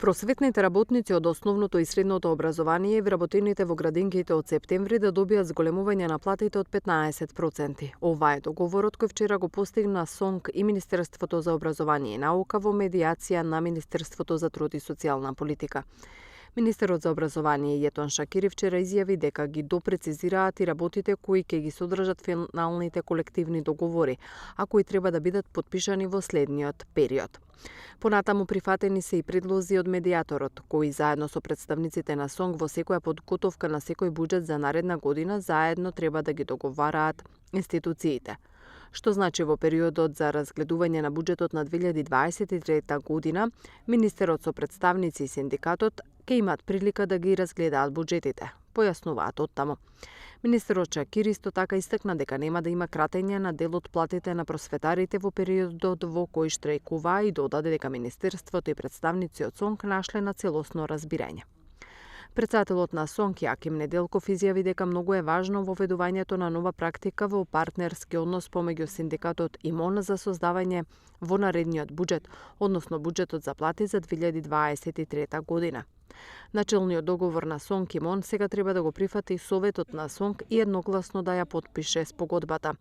Просветните работници од основното и средното образование и вработените во градинките од септември да добијат зголемување на платите од 15%. Ова е договорот кој вчера го постигна СОНК и Министерството за образование и наука во медијација на Министерството за труд и социјална политика. Министерот за образование Јетон Шакири вчера изјави дека ги допрецизираат и работите кои ќе ги содржат финалните колективни договори, а кои треба да бидат потпишани во следниот период. Понатаму прифатени се и предлози од медијаторот, кои заедно со представниците на СОНК во секоја подготовка на секој буџет за наредна година заедно треба да ги договараат институциите. Што значи во периодот за разгледување на буџетот на 2023 година, министерот со представници и синдикатот ќе имаат прилика да ги разгледаат буџетите, појаснуваат оттаму. Министерот Шакири исто така истакна дека нема да има кратење на дел од платите на просветарите во периодот во кој штрајкуваа и додаде дека Министерството и представници од СОНК нашле на целосно разбирање. Претседателот на СОНК Јаким Неделков изјави дека многу е важно воведувањето на нова практика во партнерски однос помеѓу синдикатот и МОН за создавање во наредниот буџет, односно буџетот за плати за 2023 година. Начелниот договор на СОНК и МОН сега треба да го прифати Советот на СОНК и едногласно да ја потпише спогодбата.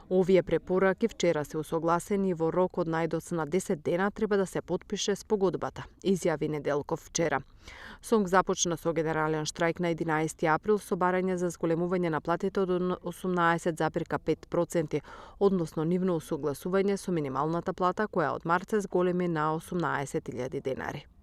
Овие препораки вчера се усогласени во рок од најдоцна 10 дена треба да се потпише спогодбата, изјави Неделков вчера. СОНК започна со генерален штрајк на 11 април со барање за зголемување на платите од 18,5%, односно нивно усогласување со минималната плата која од март се зголеми на 18.000 денари.